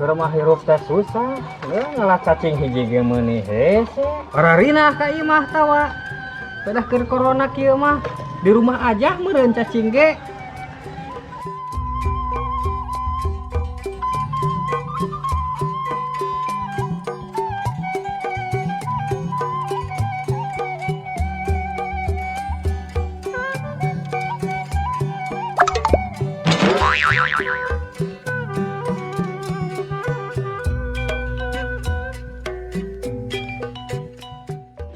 Keur mah hirup teh susah. Heuh, ngalah cacing hiji ge meuni hese. Rarina ka imah tawa. Pedah keur corona kieu mah di rumah aja meureun cacing ge.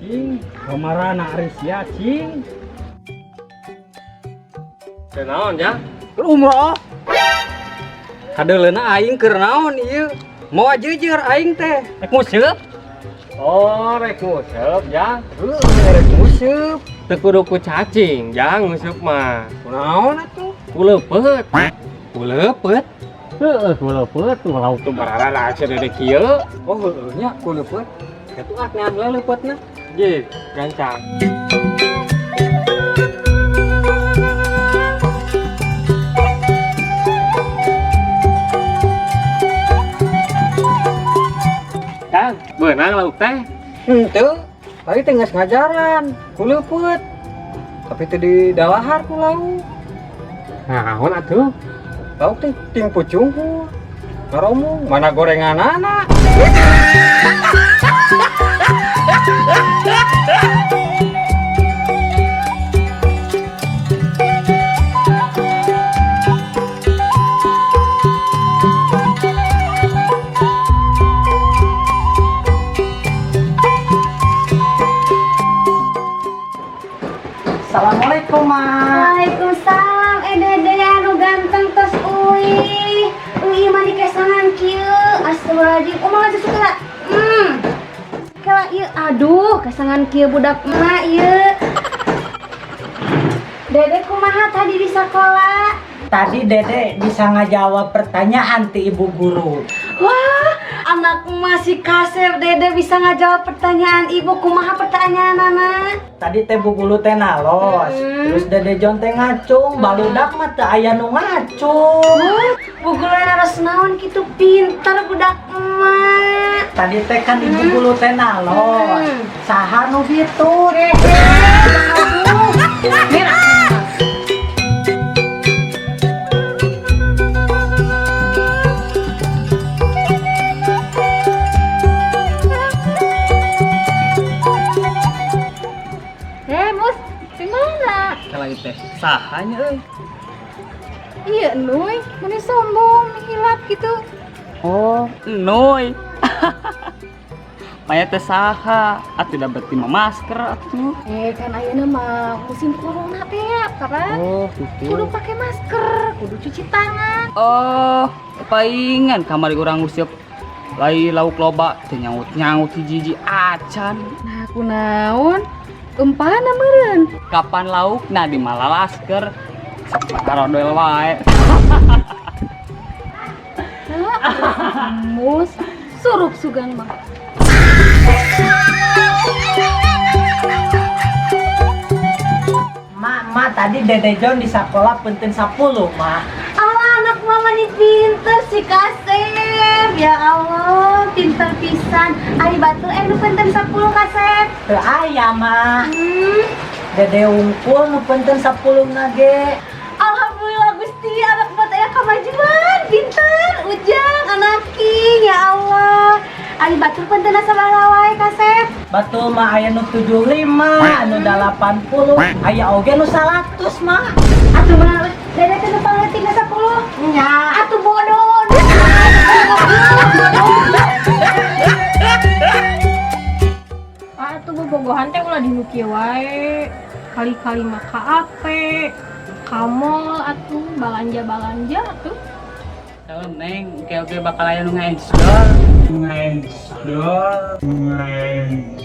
Cing, kamarana ari sia cing? Teu naon ya? Keur umroh. Kadeuleuna aing keur naon ieu? Moal jujur aing teh. Rek nguseup? Oh, rek nguseup ya. Heuh, rek nguseup. Teu kudu ku cacing, jang nguseup mah. Kunaon atuh? Ku leupeut. Ku leupeut. Heeh, ku leupeut tuh lauk tuh barara cenah dede kieu. Oh, heueuh nya ku leupeut. Kitu ah neang heula leupeutna. Jih, gancang. Kang, beunang lauk teh? Henteu. Tadi teh geus ngajaran ku leupeut. Tapi teu di dalahar ku lauk. Naon atuh? Lauk teh ting pucung ku. Ngaromong mana gorenganana. Assalamualaikum, Ma. Waalaikumsalam, eh dede anu ganteng tos uih. Uih mah dikesangan kieu. Astagfirullahaladzim. Kumaha susu kela? Kela ieu aduh, kesangan kieu budak emak ieu. Dede kumaha tadi di sekolah? Tadi Dede bisa ngajawab pertanyaan ti ibu guru. Wah, anak emak si kasep Dede bisa ngajawab pertanyaan ibu. Kumaha pertanyaan anak? Tadi teh bu guru teh nalos. Terus Dede John teh ngacung, baludak mah teu aya nu ngacung. Wah, bu guru naros naon kitu pinter budak emak. Tadi teh kan ibu guru teh nalos. Saha nu bitut? Aduh, merah. Eh, Mus, di mana? Kala ieu teh saha nya euy? Iya, Nuy, meni sombong, hilap gitu. Oh, Nuy. Maya teh saha? Atuh da berarti mah masker atuh. Eh, kan ayeuna mah musim corona teh ya, karena Oh, gitu. kudu pakai masker, kudu cuci tangan. Oh, palingan kamari urang nguseup lai lauk loba teu nyaut-nyaut hiji-hiji acan. Nah, kunaon? Empana meureun. Kapan laukna di malalasker? Sok karodol wae. Nah, Mus, surup sugan mah. Ma, Ma, tadi Dede John di sekolah penten 10, Ma. Allah, anak mama nih pinter si Kasep. Ya Allah, pinter pisan. Ari batur nu penten 10 Kasep. Teu aya, Ma. Dede unggul nu penten 10 na ge. Alhamdulillah Gusti, anak mama teh kemajuan, pinter, ujang, anak king, ya Allah. Ari batur penten sabaraha wae Kasep? Batul mah aya nu 75, anu 80, aya oge nu 100, Ma. Atuh mah Dede teh nu pangleutik na 10. Nya. Atuh bodoh. Ah, tuh bobogohan teh ulah di nu kieu wae. Kali-kali mah ka ape, ka mall atuh balanja-balanja atuh. Kalau Neng, oke oke bakal aya nu ngaensdor. Ngaensdor, ngaensdor.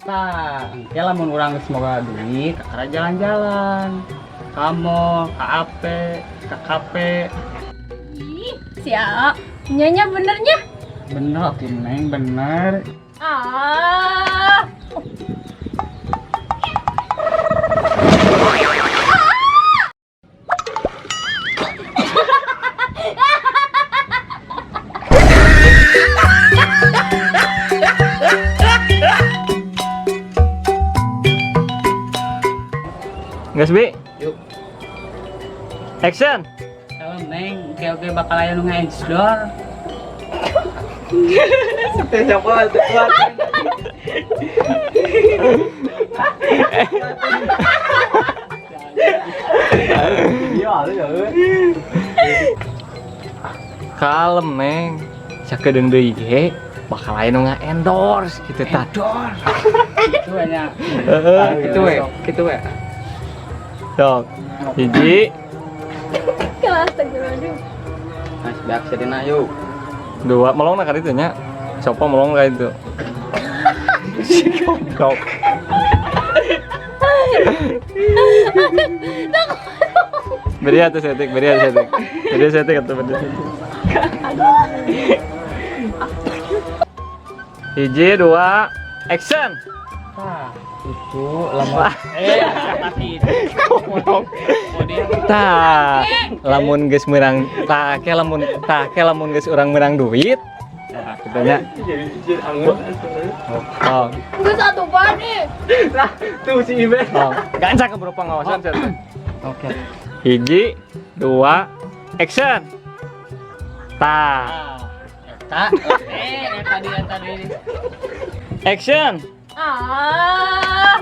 Tah, engke lamun urang geus moga duit, kakara jalan-jalan. Ka mall, ka ape, ka kafe. Ih, siap. Nyanya benernya. Bener atuh Neng, bener. Ah. Geus bi? Yuk. Action. Kalau neng, oke oke bakal aya nu ngaendorse. Siapa tuh kuat. Iya, lu ya. Kalem neng. Sakedeung deui ge bakal aya nu nga-endorse gitu tah. Itu hanya Heeh. gitu we, gitu we. Sok. Hiji, Kelas astagfirullahaladzim. Mas beak sedina yuk. dua, melongna ka ditu nya. Sopo melong ka itu. Si goblok. Beri atuh setik, beri atuh setik. Beri setik atuh beri setik. Hiji, dua, action. Tah, itu lama. Pasti itu. Goblok. Tah, lamun geus meurang, tah ke lamun tah ke lamun geus urang meurang duit. Nah, kitu nya. Oh, Geus atuh bade. Tuh si Ibe. oh. Gancang keburu pengawasan sia. Oke. Hiji, dua, action. Tah, Eta, eta di eta di. action. Ah.